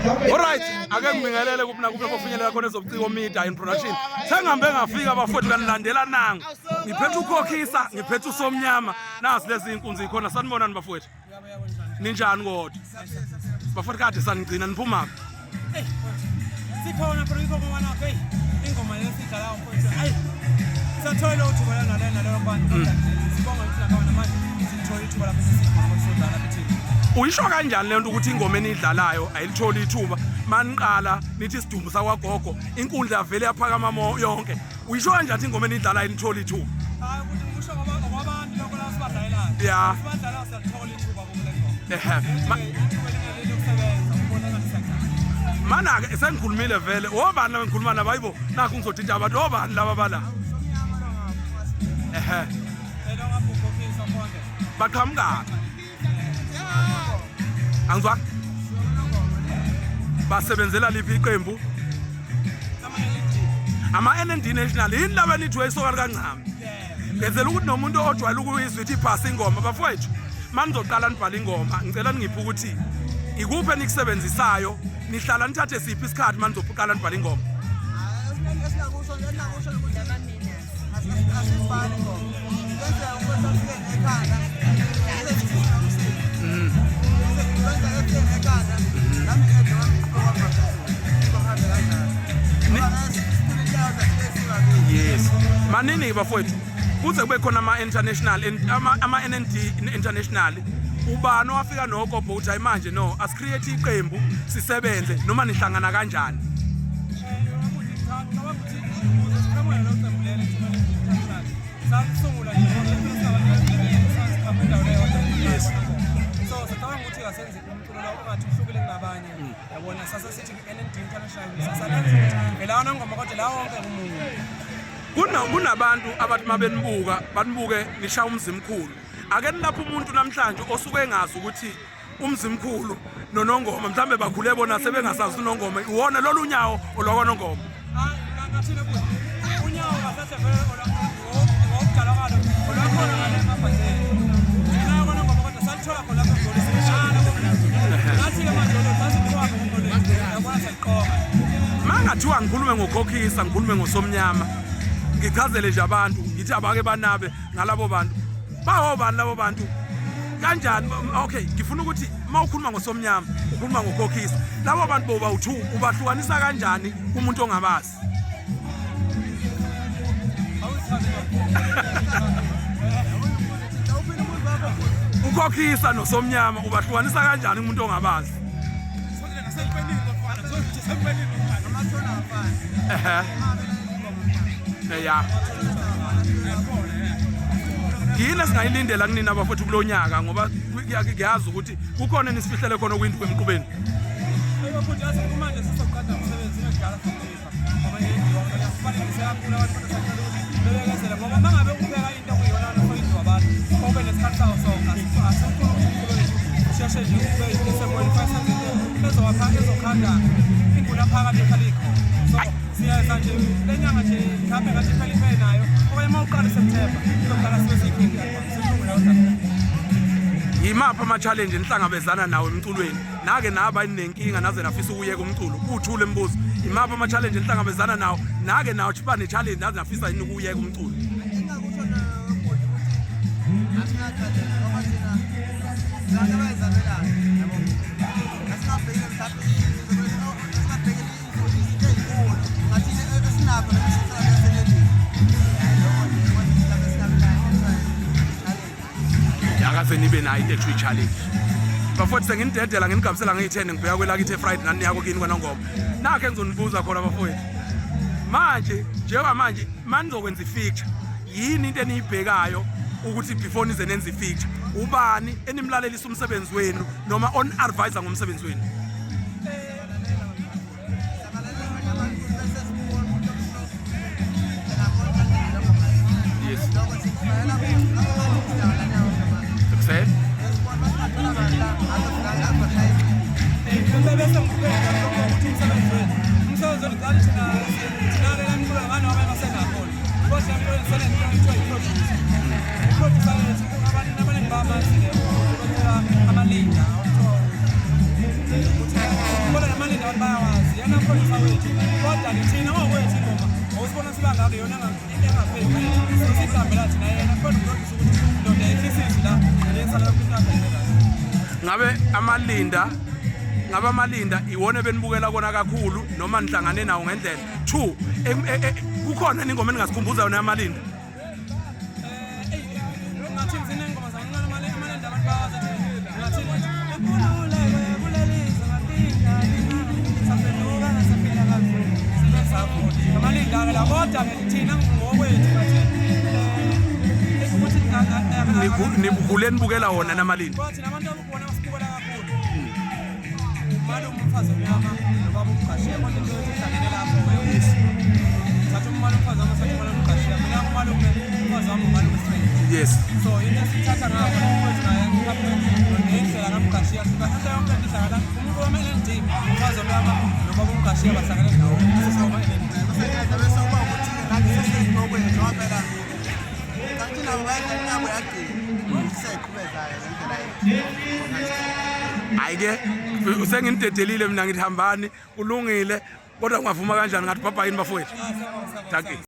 Alright, ake ngibingelele kuphi nakuphi lapho ofinyelela khona ezobuciko media in production. Sengihambe ngafika bafowethu kanilandela nangu. Ngiphethe ukhokhisa, ngiphethe usomnyama. Nazi lezi inkunzi ikhona sanibonani bafowethu. Ninjani kodwa? Bafowethu kade sanigcina niphuma. Sikhona bro ingoma mwanakho hey ingoma le sidlala mfowethu ayi sathola uthuba la nale naleyo bantu kodwa nje sibonga ukuthi nakhona manje sithola ithuba lapho sesikhona ukuthi sodlala futhi. Uyisho kanjani lento ukuthi ingoma enidlalayo ayilitholi ithuba maniqala nithi isidumbu sakwagogo inkundla yavele yaphakama yonke uyisho kanjani ukuthi ingoma enidlalayo ayilitholi ithuba? Hayi ukuthi ngisho ngoba ngokwabantu lokho la sibadlalelayo. Sibadlala siyalithola ithuba kule ngoma. Ithuba lokusebenza ubona ngathi siyaqala. Mana-ke sengikhulumile vele obani laba ngikhuluma nabo hayibo nakhu ngizothinta abantu obani laba bala ehe baqhamukaphi angizwa basebenzela liphi iqembu ama-NND National yini laba nithi weyisoka likancama ngenzela ukuthi nomuntu ojwayele ukuyizwa ithi iphasi ingoma bafowethu manizoqala nibhala ingoma ngicela ningiphe ukuthi ikuphi enikusebenzisayo nihlala nithathe siphi isikhathi manizoqala nibhala ingoma. Yes, manini bafowethu kuze kube khona ama-international ama-NND international ubani owafika nokobho ukuthi hayi manje no asicreate iqembu sisebenze noma nihlangana kanjani? Yes. So sicabanga ukuthi kasenze umculo lo ongathi uhlukile kunabanye. Yabona sase sithi NND International sasalenza ukuthi vela ngoma kodwa la wonke umuntu. Kunabantu abathi mabenibuka banibuke nishaya umzimkhulu. Ake nilapha umuntu namhlanje osuke engazi ukuthi umzimkhulu nonongoma mhlambe bakhule bona sebengasazi unongoma iwona lolu nyawo olwakwanongoma. Unyawo kahle vele ngokudalwa kwalo olwakhona ngale emabhaseni. Thina kwanongoma kodwa salithola khona lapho egoli sishana ngathi-ke manje lolo sasiqhwaba ngomolo yabona sayiqoka. Mangathiwa ngikhulume ngokhokhisa ngikhulume ngosomnyama ngichazele nje abantu ngithi abake banabe ngalabo bantu bawobani labo bantu kanjani? Okay, ngifuna ukuthi uma ukhuluma ngosomnyama ukhuluma ngokhokhisa labo bantu boba u-two ubahlukanisa kanjani kumuntu ongabazi? Ukhokhisa nosomnyama ubahlukanisa kanjani umuntu ongabazi? Ehe. Ya. Yini esingayilindela kunina abafowethu kulo nyaka ngoba ngiyazi ukuthi kukhona enisifihlele khona okwinto emqubeni. Manje sizoqeda umsebenzi ngekudala bebekezele ngoba uma ngabe ubeka into okuyiyona soyidwa abantu ube nesikhathi sawo sonke asikhulu ukuthi umculo wethu usheshe nje ube into esemoyeni fanele senze into ezowakha ezokhanda inguna phakathi ehlala ikhona so siyeza nje le nyanga nje mhlawumbe ngathi iphela iphele nayo okanye uma uqala uSeptember izoqala sibe siyikhiphe silungu lawo. Yimaphi ama-challenge enihlangabezana nawo emculweni? Nake naba nenkinga naze nafisa ukuyeka umculo? Uthule imibuzo. Imaphi ama-challenge enihlangabezana nawo? Nake nawo chiba ne-challenge naze nafisa yini ukuyeka umculo? Engingakusho bhuti ukuthi asingachallenge ngoba thina abantu abayizamelayo yabo asingabhekile mhlawumbe asingabhekile izinto ey'nkulu ngathi esinakho nemisebenzi lokho nje kodwa mhlawumbe singabe nayo. Akaze nibe nayo into ethu i-challenge bafowethu. Senginidedela nginigabisela ngiyithende ngibheka kwelakithi eFriday nani niyako kini kwanongoma. Nakho engizonibuza khona bafowethu manje njengoba manje manizokwenza i-feature yini into eniyibhekayo ukuthi before nize nenze i-feature ubani enimlalelisa umsebenzi wenu noma on-advisor ngomsebenzi wenu? Yes. Success. Bese ngikubeka lokho ukuthi umsebenzi wethu qala thina thina lela mculo ngani abanye basengakhona kodwa emculweni senento ekuthiwa i-producer i-producer yethu abantu abaningi bamazi-ke ukuthola amalinda ukuthi kodwa namalinda. Uyena producer wethu. Kodwa-ke thina ngokwethu ingoma awusibona siba ngako iyona engapheli. Sisihambela thina yena kodwa uproducer ukuthi ndoda yehlisa izwi la lensala yonke into yakhe kahle. Ngabe amalinda ngabe amalinda iwona benibukela kona kakhulu noma nihlangane nawo ngendlela? Two, kukhona yini ingoma eningasikhumbuza yona yamalinda? Ngathini zinengoma zancane amalinda abantu bawazi ngathini enkululeko kulelizwe ngatinga saphenduka ngasafika kabuhlungu sibe savula amalinda-ke la kodwa-ke thina ngokwethu ngathini ukuthi Nikhule nibukela wona namalinda? Kodwa thina abantu abubona basibukela kakhulu umalume umfazi omnyama nobaba umgashiya kodwa into yokuthi ihlangene lapho. Yes, thatha umalume umfazi wami, thatha umalume umgashiya, mina umalume umfazi wami umalume straight. So into esithatha ngakho nomfowethu naye ngendlela kamgashiya sibathatha yonke into ihlangana umuntu wama-LND umfazi omnyama nobaba umgashiya bahlangene ndawonye sesoma-LND. Bese bese kuba ukuthi nathi sesiyinqobweni njengoba phela kanti nabo bayadlala nabo yagcina siyayiqhubekayo ngendlela yethu. Hhayi-ke senginidedelile mina ngithi hambani kulungile kodwa ungavuma kanjani ngathi bhabha yini bafowethu. Dankie.